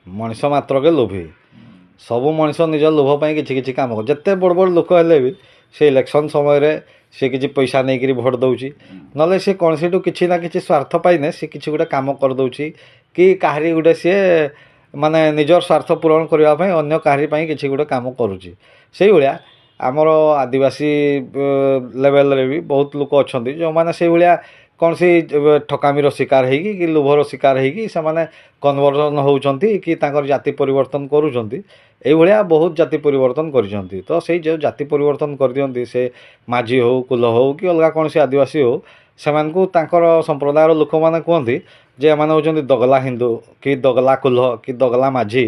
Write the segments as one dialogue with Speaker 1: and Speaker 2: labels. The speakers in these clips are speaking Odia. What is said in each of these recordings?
Speaker 1: ମଣିଷ ମାତ୍ରକେ ଲୋଭୀ। ସବୁ ମଣିଷ ନିଜ ଲୋଭ ପାଇଁ କିଛି କିଛି କାମ, ଯେତେ ବଡ଼ ବଡ଼ ଲୋକ ହେଲେ ବି ସେ ଇଲେକ୍ସନ୍ ସମୟରେ ସେ କିଛି ପଇସା ନେଇକିରି ଭୋଟ୍ ଦେଉଛି, ନହେଲେ ସେ କୌଣସିଠୁ କିଛି ନା କିଛି ସ୍ୱାର୍ଥ ପାଇନେ ସେ କିଛି ଗୋଟେ କାମ କରିଦେଉଛି, କି କାହାରି ଗୋଟେ ସିଏ ମାନେ ନିଜର ସ୍ୱାର୍ଥ ପୂରଣ କରିବା ପାଇଁ ଅନ୍ୟ କାହାରି ପାଇଁ କିଛି ଗୋଟେ କାମ କରୁଛି। ସେଇଭଳିଆ ଆମର ଆଦିବାସୀ ଲେଭେଲରେ ବି ବହୁତ ଲୋକ ଅଛନ୍ତି, ଯେଉଁମାନେ ସେଇଭଳିଆ କୌଣସି ଠକାମିର ଶିକାର ହେଇକି କି ଲୋଭର ଶିକାର ହେଇକି ସେମାନେ କନଭର୍ସନ୍ ହେଉଛନ୍ତି କି ତାଙ୍କର ଜାତି ପରିବର୍ତ୍ତନ କରୁଛନ୍ତି। ଏଇଭଳିଆ ବହୁତ ଜାତି ପରିବର୍ତ୍ତନ କରିଛନ୍ତି। ତ ସେଇ ଯେଉଁ ଜାତି ପରିବର୍ତ୍ତନ କରିଦିଅନ୍ତି, ସେ ମାଝୀ ହେଉ, କୁଲ ହେଉ କି ଅଲଗା କୌଣସି ଆଦିବାସୀ ହେଉ, ସେମାନଙ୍କୁ ତାଙ୍କର ସମ୍ପ୍ରଦାୟର ଲୋକମାନେ କୁହନ୍ତି ଯେ ଏମାନେ ହେଉଛନ୍ତି ଦଗଲା ହିନ୍ଦୁ କି ଦଗଲା କୁଲ କି ଦଗଲା ମାଝୀ।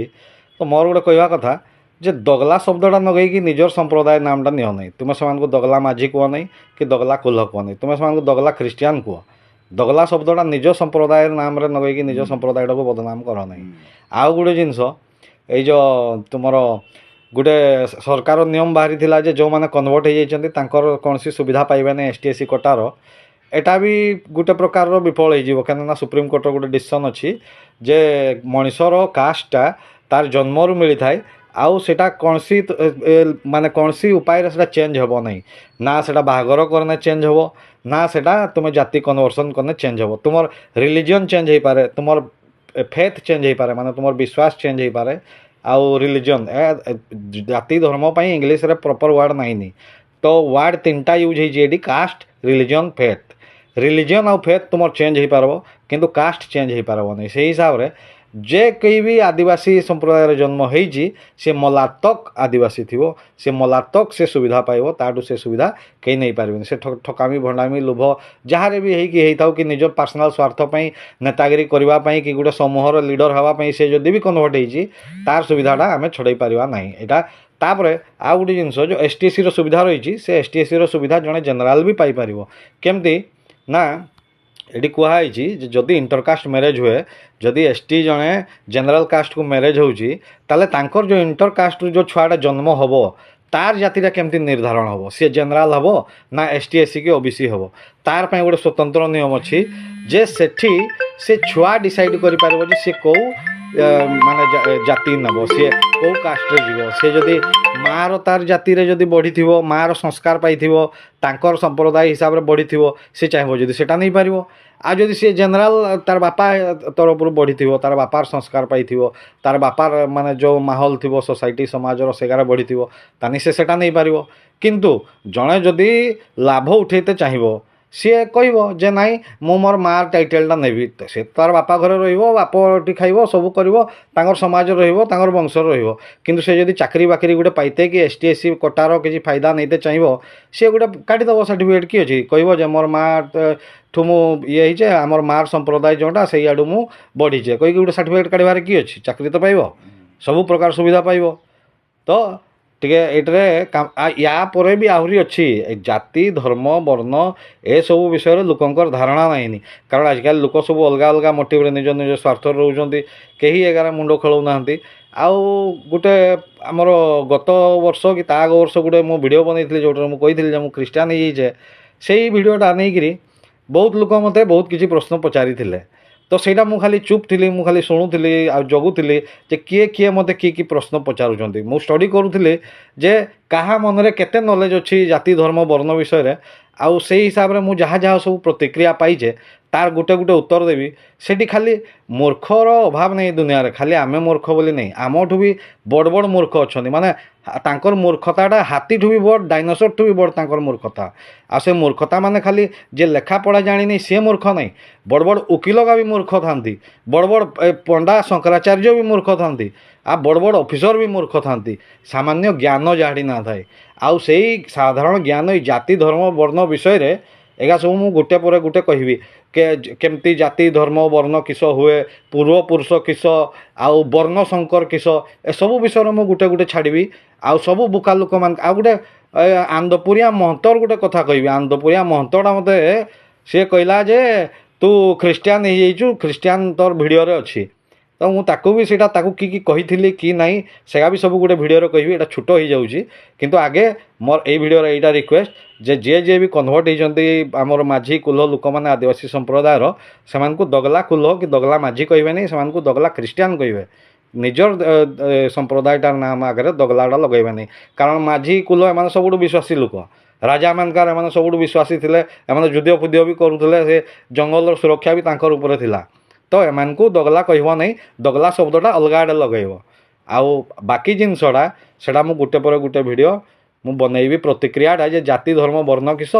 Speaker 1: ତ ମୋର ଗୋଟେ କହିବା କଥା ଯେ ଦଗଲା ଶବ୍ଦଟା ଲଗେଇକି ନିଜର ସମ୍ପ୍ରଦାୟ ନାମଟା ନିଅ ନାହିଁ। ତୁମେ ସେମାନଙ୍କୁ ଦଗଲା ମାଝୀ କୁହ ନାହିଁ କି ଦଗଲା କୁଲ କୁହ ନାହିଁ, ତୁମେ ସେମାନଙ୍କୁ ଦଗଲା ଖ୍ରୀଷ୍ଟିଆନ କୁହ। ଦଗଲା ଶବ୍ଦଟା ନିଜ ସମ୍ପ୍ରଦାୟ ନାମରେ ଲଗେଇକି ନିଜ ସମ୍ପ୍ରଦାୟଟାକୁ ବଦନାମ କର ନାହିଁ। ଆଉ ଗୋଟେ ଜିନିଷ, ଏଇ ଯେଉଁ ତୁମର ଗୋଟେ ସରକାର ନିୟମ ବାହାରିଥିଲା ଯେ ଯେଉଁମାନେ କନଭର୍ଟ ହେଇଯାଇଛନ୍ତି ତାଙ୍କର କୌଣସି ସୁବିଧା ପାଇବେନି ଏସ୍ ଟି ଏସ୍ ସି କୋଟାର, ଏଟା ବି ଗୋଟେ ପ୍ରକାରର ବିଫଳ ହେଇଯିବ। କାହିଁକିନା ସୁପ୍ରିମକୋର୍ଟର ଗୋଟେ ଡିସିସନ୍ ଅଛି ଯେ ମଣିଷର କାଷ୍ଟଟା ତାର ଜନ୍ମରୁ ମିଳିଥାଏ, ଆଉ ସେଇଟା କୌଣସି ମାନେ କୌଣସି ଉପାୟରେ ସେଇଟା ଚେଞ୍ଜ ହେବ ନାହିଁ। ନା ସେଇଟା ବାହାଘର କଲେ ଚେଞ୍ଜ ହେବ, ନା ସେଇଟା ତୁମେ ଜାତି କନଭର୍ସନ୍ କଲେ ଚେଞ୍ଜ ହେବ। ତୁମର ରିଲିଜିଅନ୍ ଚେଞ୍ଜ ହେଇପାରେ, ତୁମର ଫେଥ୍ ଚେଞ୍ଜ ହେଇପାରେ, ମାନେ ତୁମର ବିଶ୍ୱାସ ଚେଞ୍ଜ ହେଇପାରେ, ଆଉ ରିଲିଜିଅନ୍ ଜାତି ଧର୍ମ ପାଇଁ ଇଂଲିଶରେ ପ୍ରପର୍ ୱାର୍ଡ଼ ନାହିଁନି। ତ ୱାର୍ଡ଼ ତିନିଟା ୟୁଜ୍ ହେଇଛି ଏଠି, କାଷ୍ଟ, ରିଲିଜିଅନ୍, ଫେଥ୍। ରିଲିଜିଅନ୍ ଆଉ ଫେଥ୍ ତୁମର ଚେଞ୍ଜ ହେଇପାରିବ, କିନ୍ତୁ କାଷ୍ଟ ଚେଞ୍ଜ ହେଇପାରିବନି। ସେଇ ହିସାବରେ ଯେ କେହି ବି ଆଦିବାସୀ ସମ୍ପ୍ରଦାୟରେ ଜନ୍ମ ହେଇଛି, ସେ ମଲାତକ ଆଦିବାସୀ ଥିବ, ସେ ମଲାତକ ସେ ସୁବିଧା ପାଇବ, ତାଠୁ ସେ ସୁବିଧା କେହି ନେଇପାରିବେନି। ସେ ଠକାମି, ଭଣ୍ଡାମି, ଲୋଭ ଯାହାରେ ବି ହେଇକି ହେଇଥାଉ କି ନିଜ ପର୍ସନାଲ୍ ସ୍ୱାର୍ଥ ପାଇଁ ନେତାଗିରି କରିବା ପାଇଁ କି ଗୋଟେ ସମୂହର ଲିଡ଼ର ହେବା ପାଇଁ ସେ ଯଦି ବି କନଭର୍ଟ ହେଇଛି, ତାର ସୁବିଧାଟା ଆମେ ଛଡ଼େଇ ପାରିବା ନାହିଁ ଏଇଟା। ତାପରେ ଆଉ ଗୋଟେ ଜିନିଷ, ଯେଉଁ ଏସ୍ ଟି ଏସ୍ ସିର ସୁବିଧା ରହିଛି, ସେ ଏସ୍ ଟି ଏସ୍ ସିର ସୁବିଧା ଜଣେ ଜେନେରାଲ୍ ବି ପାଇପାରିବ। କେମିତି ନା ଏଠି କୁହାହେଇଛି ଯେ ଯଦି ଇଣ୍ଟରକାଷ୍ଟ ମ୍ୟାରେଜ୍ ହୁଏ, ଯଦି ଏସ୍ ଟି ଜଣେ ଜେନେରାଲ୍ କାଷ୍ଟକୁ ମ୍ୟାରେଜ୍ ହେଉଛି, ତାହେଲେ ତାଙ୍କର ଯେଉଁ ଇଣ୍ଟରକାଷ୍ଟରୁ ଯେଉଁ ଛୁଆଟା ଜନ୍ମ ହେବ ତାର ଜାତିଟା କେମିତି ନିର୍ଦ୍ଧାରଣ ହେବ? ସିଏ ଜେନେରାଲ୍ ହେବ ନା ଏସ୍ ଟି, ଏସ୍ ସି କି ଓ ବି ସି ହେବ? ତାର ପାଇଁ ଗୋଟେ ସ୍ୱତନ୍ତ୍ର ନିୟମ ଅଛି ଯେ ସେଠି ସେ ଛୁଆ ଡିସାଇଡ଼୍ କରିପାରିବ ଯେ ସିଏ କେଉଁ ମାନେ ଜାତି ନେବ, ସିଏ କେଉଁ କାଷ୍ଟରେ ଯିବ। ସେ ଯଦି ମାଆର ତାର ଜାତିରେ ଯଦି ବଢ଼ିଥିବ, ମାଆର ସଂସ୍କାର ପାଇଥିବ, ତାଙ୍କର ସମ୍ପ୍ରଦାୟ ହିସାବରେ ବଢ଼ିଥିବ, ସେ ଚାହିଁବ ଯଦି ସେଇଟା ନେଇପାରିବ। ଆଉ ଯଦି ସିଏ ଜେନେରାଲ୍ ତାର ବାପା ତରଫରୁ ବଢ଼ିଥିବ, ତାର ବାପାର ସଂସ୍କାର ପାଇଥିବ, ତାର ବାପାର ମାନେ ଯେଉଁ ମାହୋଲ ଥିବ ସୋସାଇଟି ସମାଜର ସେଗାରେ ବଢ଼ିଥିବ, ତାହେଲେ ସେ ସେଇଟା ନେଇପାରିବ। କିନ୍ତୁ ଜଣେ ଯଦି ଲାଭ ଉଠେଇତେ ଚାହିଁବ, ସିଏ କହିବ ଯେ ନାଇଁ, ମୁଁ ମୋର ମାଆର ଟାଇଟେଲଟା ନେବି। ସେ ତାର ବାପା ଘରେ ରହିବ, ବାପ ଏଠି ଖାଇବ, ସବୁ କରିବ, ତାଙ୍କର ସମାଜରେ ରହିବ, ତାଙ୍କର ବଂଶରେ ରହିବ। କିନ୍ତୁ ସେ ଯଦି ଚାକିରି ବାକିରି ଗୋଟେ ପାଇତେ କି ଏସ୍ ଟି ଏସ୍ ସି କୋଟାର କିଛି ଫାଇଦା ନେଇତେ ଚାହିଁବ, ସିଏ ଗୋଟେ କାଟିଦେବ ସାର୍ଟିଫିକେଟ୍। କି ଅଛି କହିବ ଯେ ମୋର ମା ଠୁ ମୁଁ ଇଏ ହେଇଛେ, ଆମର ମାଆର ସମ୍ପ୍ରଦାୟ ଯେଉଁଟା ସେଇଆଡ଼ୁ ମୁଁ ବଢ଼ିଛେ କହିକି ଗୋଟେ ସାର୍ଟିଫିକେଟ୍ କାଢ଼ିବାରେ କି ଅଛି? ଚାକିରି ତ ପାଇବ, ସବୁ ପ୍ରକାର ସୁବିଧା ପାଇବ। ତ ଟିକେ ଏଇଟାରେ ୟା ପରେ ବି ଆହୁରି ଅଛି। ଏ ଜାତି, ଧର୍ମ, ବର୍ଣ୍ଣ ଏସବୁ ବିଷୟରେ ଲୋକଙ୍କର ଧାରଣା ନାହିଁନି, କାରଣ ଆଜିକାଲି ଲୋକ ସବୁ ଅଲଗା ଅଲଗା ମୋଟିଭରେ ନିଜ ନିଜ ସ୍ୱାର୍ଥରେ ରହୁଛନ୍ତି, କେହି ଏଗାରେ ମୁଣ୍ଡ ଖେଳଉନାହାନ୍ତି। ଆଉ ଗୋଟେ ଆମର ଗତ ବର୍ଷ କି ତା ଆଗ ବର୍ଷ ଗୋଟେ ମୁଁ ଭିଡ଼ିଓ ବନେଇଥିଲି, ଯେଉଁଟାରେ ମୁଁ କହିଥିଲି ଯେ ମୁଁ ଖ୍ରୀଷ୍ଟିଆନ ହେଇଯାଇଛେ। ସେଇ ଭିଡ଼ିଓଟା ନେଇକିରି ବହୁତ ଲୋକ ମୋତେ ବହୁତ କିଛି ପ୍ରଶ୍ନ ପଚାରିଥିଲେ। ତ ସେଇଟା ମୁଁ ଖାଲି ଚୁପ୍ ଥିଲି, ମୁଁ ଖାଲି ଶୁଣୁଥିଲି ଆଉ ଜଗୁଥିଲି ଯେ କିଏ କିଏ ମୋତେ କି କି ପ୍ରଶ୍ନ ପଚାରୁଛନ୍ତି। ମୁଁ ଷ୍ଟଡ଼ି କରୁଥିଲି ଯେ କାହା ମନରେ କେତେ ନଲେଜ୍ ଅଛି ଜାତି, ଧର୍ମ, ବର୍ଣ୍ଣ ବିଷୟରେ, ଆଉ ସେଇ ହିସାବରେ ମୁଁ ଯାହା ଯାହା ସବୁ ପ୍ରତିକ୍ରିୟା ପାଇଛେ ତାର ଗୋଟେ ଗୋଟେ ଉତ୍ତର ଦେବି। ସେଠି ଖାଲି ମୂର୍ଖର ଅଭାବ ନାହିଁ ଦୁନିଆରେ, ଖାଲି ଆମେ ମୂର୍ଖ ବୋଲି ନାହିଁ, ଆମଠୁ ବି ବଡ଼ ବଡ଼ ମୂର୍ଖ ଅଛନ୍ତି। ମାନେ ତାଙ୍କର ମୂର୍ଖତାଟା ହାତୀଠୁ ବି ବଡ଼, ଡାଇନୋସରଠୁ ବି ବଡ଼ ତାଙ୍କର ମୂର୍ଖତା। ଆଉ ସେ ମୂର୍ଖତା ମାନେ ଖାଲି ଯିଏ ଲେଖାପଢ଼ା ଜାଣିନି ସିଏ ମୂର୍ଖ ନାହିଁ, ବଡ଼ ବଡ଼ ଓକିଲକା ବି ମୂର୍ଖ ଥାନ୍ତି, ବଡ଼ ବଡ଼ ପଣ୍ଡା ଶଙ୍କରାଚାର୍ଯ୍ୟ ବି ମୂର୍ଖ ଥାନ୍ତି, ଆଉ ବଡ଼ ବଡ଼ ଅଫିସର ବି ମୂର୍ଖ ଥାନ୍ତି। ସାମାନ୍ୟ ଜ୍ଞାନ ଯାହାଠି ନଥାଏ। ଆଉ ସେଇ ସାଧାରଣ ଜ୍ଞାନ ଏଇ ଜାତି, ଧର୍ମ, ବର୍ଣ୍ଣ ବିଷୟରେ ଏଗା ସବୁ ମୁଁ ଗୋଟେ ପରେ ଗୋଟେ କହିବି, କେମିତି ଜାତି, ଧର୍ମ, ବର୍ଣ୍ଣ କିସ ହୁଏ, ପୂର୍ବପୁରୁଷ କିସ, ଆଉ ବର୍ଣ୍ଣ ଶଙ୍କର କିସ, ଏସବୁ ବିଷୟରେ ମୁଁ ଗୋଟେ ଗୋଟେ ଛାଡ଼ିବି। ଆଉ ସବୁ ବୁକା ଲୋକମାନେ, ଆଉ ଗୋଟେ ଆନ୍ଦପୁରିଆ ମହନ୍ତର ଗୋଟେ କଥା କହିବି। ଆନ୍ଦପୁରିଆ ମହନ୍ତଟା ମୋତେ ସିଏ କହିଲା ଯେ ତୁ ଖ୍ରୀଷ୍ଟିଆନ ହେଇଯାଇଛୁ, ଖ୍ରୀଷ୍ଟିଆନ ତୋର ଭିଡ଼ିଓରେ ଅଛି। ତ ମୁଁ ତାକୁ ବି ସେଇଟା ତାକୁ କି କି କହିଥିଲି କି ନାହିଁ ସେଗା ବି ସବୁ ଗୋଟେ ଭିଡ଼ିଓରେ କହିବି, ଏଇଟା ଛୋଟ ହେଇଯାଉଛି। କିନ୍ତୁ ଆଗେ ମୋର ଏଇ ଭିଡ଼ିଓରେ ଏଇଟା ରିକ୍ୱେଷ୍ଟ ଯେ ଯିଏ ଯିଏ ବି କନଭର୍ଟ ହେଇଛନ୍ତି ଆମର ମାଝୀ କୁଲ ଲୋକମାନେ ଆଦିବାସୀ ସମ୍ପ୍ରଦାୟର, ସେମାନଙ୍କୁ ଦଗଲା କୁଲ କି ଦଗଲା ମାଝୀ କହିବେନି, ସେମାନଙ୍କୁ ଦଗଲା ଖ୍ରୀଷ୍ଟିଆନ କହିବେ। ନିଜର ସମ୍ପ୍ରଦାୟଟାର ନାମ ଆଗରେ ଦଗଲାଟା ଲଗାଇବେନି। କାରଣ ମାଝୀ କୁଲ ଏମାନେ ସବୁଠୁ ବିଶ୍ୱାସୀ ଲୋକ। ରାଜାମାନଙ୍କର ଏମାନେ ସବୁଠୁ ବିଶ୍ୱାସୀ ଥିଲେ। ଏମାନେ ଯୁଦ୍ଧ ଫୁଦ୍ଧ ବି କରୁଥିଲେ, ସେ ଜଙ୍ଗଲର ସୁରକ୍ଷା ବି ତାଙ୍କର ଉପରେ ଥିଲା। ତ ଏମାନଙ୍କୁ ଦଗଲା କହିବ ନାହିଁ, ଦଗଲା ଶବ୍ଦଟା ଅଲଗା ଆଡ଼େ ଲଗାଇବ। ଆଉ ବାକି ଜିନିଷଟା ସେଇଟା ମୁଁ ଗୋଟେ ପରେ ଗୋଟେ ଭିଡ଼ିଓ ମୁଁ ବନେଇବି ପ୍ରତିକ୍ରିୟାଟା, ଯେ ଜାତି ଧର୍ମ ବର୍ଣ୍ଣ କିସ,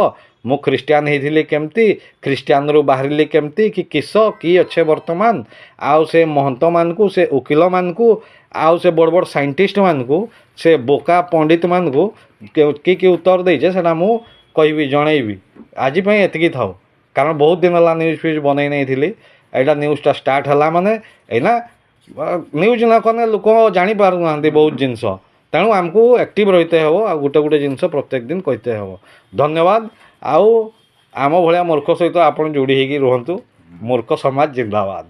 Speaker 1: ମୁଁ ଖ୍ରୀଷ୍ଟିଆନ ହେଇଥିଲି କେମିତି, ଖ୍ରୀଷ୍ଟିଆନରୁ ବାହାରିଲି କେମିତି, କି କିସ କି ଅଛେ ବର୍ତ୍ତମାନ। ଆଉ ସେ ମହନ୍ତମାନଙ୍କୁ, ସେ ଓକିଲମାନଙ୍କୁ, ଆଉ ସେ ବଡ଼ ବଡ଼ ସାଇଣ୍ଟିଷ୍ଟମାନଙ୍କୁ, ସେ ବୋକା ପଣ୍ଡିତମାନଙ୍କୁ କି କି ଉତ୍ତର ଦେଇଛେ, ସେଇଟା ମୁଁ କହିବି, ଜଣେଇବି। ଆଜି ପାଇଁ ଏତିକି ଥାଉ, କାରଣ ବହୁତ ଦିନ ହେଲା ନ୍ୟୁଜ୍ ଫ୍ୟୁଜ୍ ବନେଇ ନେଇଥିଲି। ଏଇଟା ନ୍ୟୁଜ୍ଟା ଷ୍ଟାର୍ଟ ହେଲା ମାନେ ଏଇନା ନ୍ୟୁଜ୍ ନ କଲେ ଲୋକ ଜାଣିପାରୁନାହାନ୍ତି ବହୁତ ଜିନିଷ। ତେଣୁ ଆମକୁ ଆକ୍ଟିଭ୍ ରହିତେ ହେବ ଆଉ ଗୋଟେ ଗୋଟେ ଜିନିଷ ପ୍ରତ୍ୟେକ ଦିନ କହିତେ ହେବ। ଧନ୍ୟବାଦ। ଆଉ ଆମ ଭଳିଆ ମୂର୍ଖ ସହିତ ଆପଣ ଯୋଡ଼ି ହେଇକି ରୁହନ୍ତୁ। ମୂର୍ଖ ସମାଜ ଜିନ୍ଦାବାଦ।